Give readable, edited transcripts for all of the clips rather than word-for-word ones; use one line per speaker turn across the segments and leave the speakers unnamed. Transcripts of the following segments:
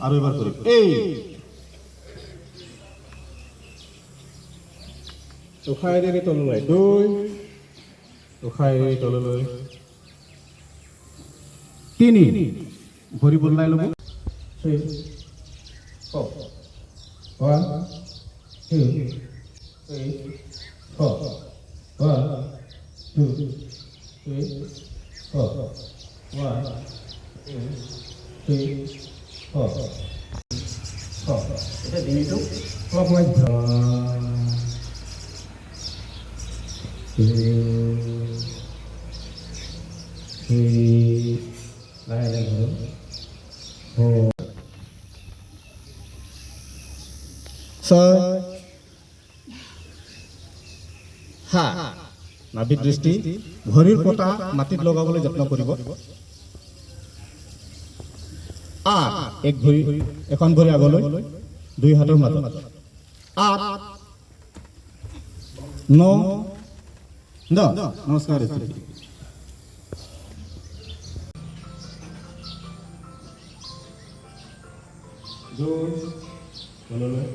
আৰু এবাৰ কৰিম। এই উশাহ এৰি তললৈ, দুই, উশাহ এৰি তললৈ, তিনি। ভৰি বদলাই ল'ব। Three, four, one, two, three, four, one, two, three, four, one, two, three, four, four. এতিয়া ডিঙিটো ক্লকৱাইজ। One, two, three, লাহে লাহে ধৰক, ফ'ৰ, ছয়, সাত। নাভিত দৃষ্টি, ভৰিৰ পতা মাটিত লগাবলৈ যত্ন কৰিব। আঠ, এক ভৰি, এখন ভৰি আগলৈ, দুই হাতৰ মাজত। আঠ, ন, 10। নমস্কাৰ। স্থিতি। দুই, তললৈ,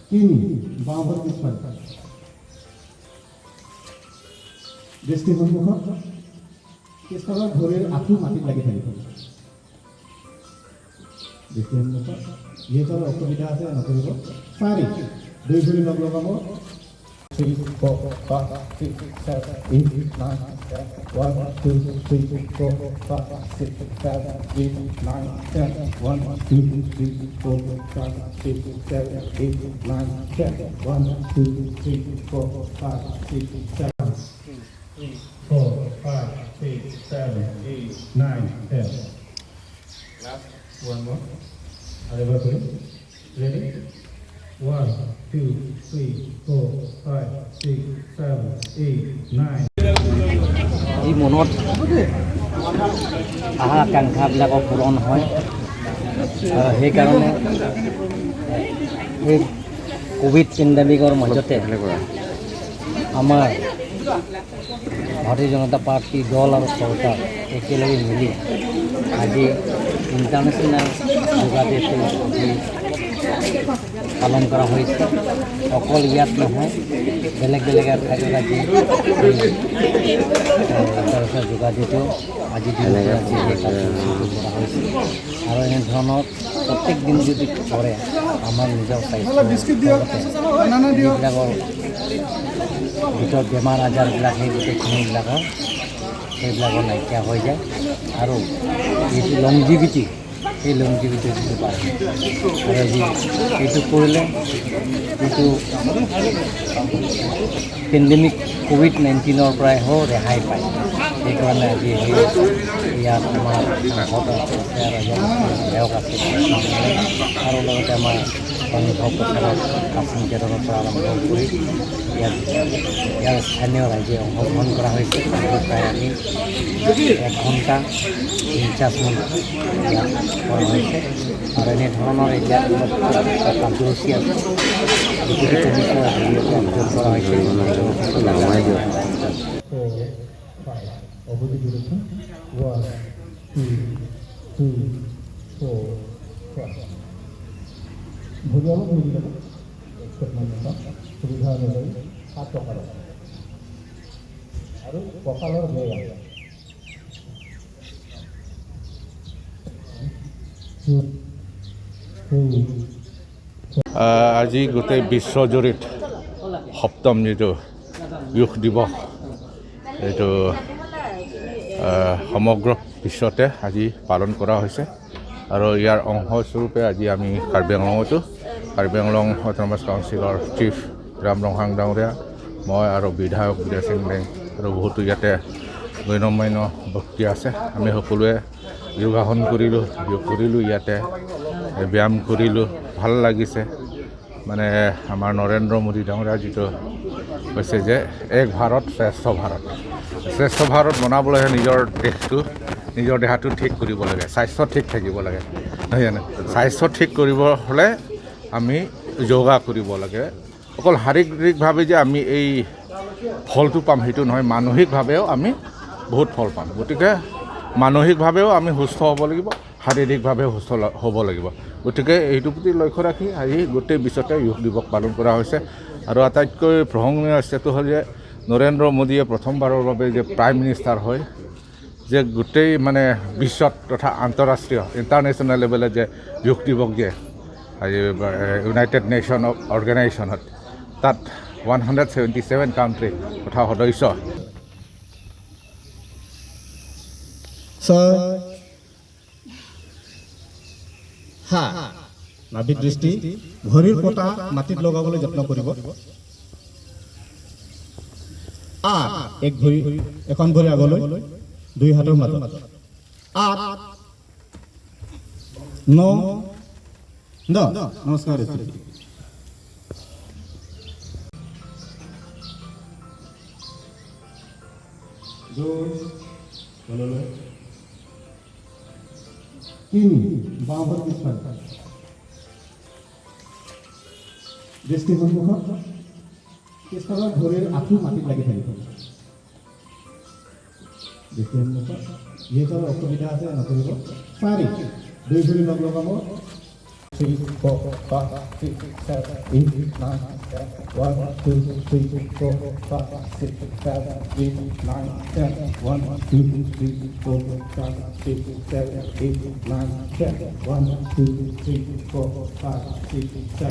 তিনি, বাওঁ ভৰি পিছফালে, দৃষ্টি সন্মুখত, পিছফালৰ ভৰিৰ আঁঠু মাটিত লাগি থাকিব। দৃষ্টি সন্মুখত। যিহেতু অসুবিধা আছে, নকৰিব। চাৰি, দুই ভৰি লগ লগাব। Three, four, five, six, seven, eight, nine, ten. One, two, three, four, five, six, seven, eight, nine, ten. One, two, three, four, five, six, seven, eight, nine, ten. One, two, three, four, five, six, seven. Three, four, five, six, seven, eight, nine, 10. Last one more. আৰু এবাৰ কৰিম। Ready? One, two, three, four, five, six, seven, eight, nine.
যি মনত আশা আকাংক্ষাবিলাকৰ পূৰণ হয় আৰু সেইকাৰণে এই ক'ভিড পেণ্ডেমিকৰ মাজতে আমাৰ ভাৰতীয় জনতা পাৰ্টী দল আৰু চৰকাৰ একেলগে মিলি আজি ইণ্টাৰনেশ্যনেল যোগা ডেটো আজি পালন কৰা হৈছে। অকল ইয়াত নহয়, বেলেগ বেলেগ ঠাইত আজি ইণ্টাৰনেশ্যনেল যোগা ডেটো আজি দিনটো আজি সেই কাৰ্যসূচীটো কৰা হৈছে। আৰু এনেধৰণৰ প্ৰত্যেক দিন যদি কৰে, আমাৰ নিজৰ স্বাস্থ্যৰ লগতে যিবিলাকৰ ভিতৰত বেমাৰ আজাৰবিলাক, সেই গোটেইখিনিবিলাকৰ সেইবিলাকৰ নাইকিয়া হৈ যায় আৰু যিটো লংজিভিটি, সেই লংজিভিটিটো বাঢ়ে। আৰু যি এইটো কৰিলে যিটো পেণ্ডেমিক ক'ভিড-19ৰ পৰাই হওক ৰেহাই পায়। সেইকাৰণে আজি সেই ইয়াত আমাৰ সাংসদ আছে আৰু এজন বিধায়ক আছে আৰু লগতে আমাৰ অনুভৱ প্ৰচাৰক কাচিম কেদৰৰ পৰা আৰম্ভ কৰি ইয়াত ইয়াৰ স্থানীয় ৰাইজে অংশগ্ৰহণ কৰা হৈছে। আজি প্ৰায় আমি 1 ঘণ্টা 49 মিনিট ইয়াত কৰা হৈছে। আৰু এনেধৰণৰ এতিয়া কাৰ্যসূচী আছে, ডেপুটি কমিশ্যনাৰ জৰিয়তে আয়োজন কৰা হৈছে।
Four, five. Opposite direction. One, two, three, four, five. ভৰি অলপ মেলি ল'ব, এক ষ্টেপমান নাপাম। সুবিধা অনুযায়ী হাত কঁকালত আৰু কঁকালৰ ব্যায়াম। Two, three,
আজি গোটেই বিশ্বজুৰিত সপ্তম যিটো যোগ দিৱস, এইটো সমগ্ৰ বিশ্বতে আজি পালন কৰা হৈছে। আৰু ইয়াৰ অংশস্বৰূপে আজি আমি কাৰ্বি আংলঙতো কাৰ্বি আংলং অট'নমাছ কাউন্সিলৰ চিফ ৰাম ৰংহাং ডাঙৰীয়া, মই আৰু বিধায়ক বিদ্যা বেং আৰু বহুতো ইয়াতে গণ্যমান্য ব্যক্তি আছে। আমি সকলোৱে যোগাসন কৰিলোঁ, যোগ কৰিলোঁ, ইয়াতে ব্যায়াম কৰিলোঁ, ভাল লাগিছে। মানে আমাৰ নৰেন্দ্ৰ মোদী ডাঙৰীয়া যিটো কৈছে যে এক ভাৰত শ্ৰেষ্ঠ ভাৰত, শ্ৰেষ্ঠ ভাৰত বনাবলৈহে নিজৰ দেশটো, নিজৰ দেহাটো ঠিক কৰিব লাগে, স্বাস্থ্য ঠিক থাকিব লাগে, নহয় জানো? স্বাস্থ্য ঠিক কৰিব হ'লে আমি যোগা কৰিব লাগে। অকল শাৰীৰিকভাৱে যে আমি এই ফলটো পাম সেইটো নহয়, মানসিকভাৱেও আমি বহুত ফল পাম। গতিকে মানসিকভাৱেও আমি সুস্থ হ'ব লাগিব। শাৰীৰিকভাৱে সুস্থ হ'ব লাগিব। গতিকে এইটোৰ প্ৰতি লক্ষ্য ৰাখি আজি গোটেই বিশ্বতে যোগ দিৱস পালন কৰা হৈছে। আৰু আটাইতকৈ প্ৰশংসনীয় ষ্টেপটো হ'ল যে নৰেন্দ্ৰ মোদীয়ে প্ৰথমবাৰৰ বাবে যে প্ৰাইম মিনিষ্টাৰ হৈ যে গোটেই মানে বিশ্বত তথা আন্তঃৰাষ্ট্ৰীয় ইণ্টাৰনেশ্যনেল লেভেলত যে যোগ দিৱস যে আজি ইউনাইটেড নেশ্যন অৰ্গেনাইজেশ্যনত তাত 177 কাউণ্ট্ৰি তথা সদস্য
6, 7। নাভিত দৃষ্টি, ভৰিৰ পতা মাটিত লগাবলৈ যত্ন কৰিব। 8। এক ভৰি, এখন ভৰি আগলৈ, দুই হাতৰ মাজত। 8, 9, 10। নমস্কাৰ। স্থিতি। 2, তললৈ। 3, বাওঁ ভৰি পিছফালে, দৃষ্টি সন্মুখত, পিছফালৰ ভৰিৰ আঁঠু মাটিত লাগি থাকিব। দৃষ্টি সন্মুখত। যিহেতু অসুবিধা আছে, নকৰিব। 4, দুই ভৰি লগ লগাব। 3, 4, 5, 6, 7, 8, 9, 10। 1, 2, 3, 4, 5, 6, 7, 8, 9, 10। 1, 2, 3, 4, 5, 6, 7, 8, 9, 10। 1, 2, 3, 4, 5, 6, 7.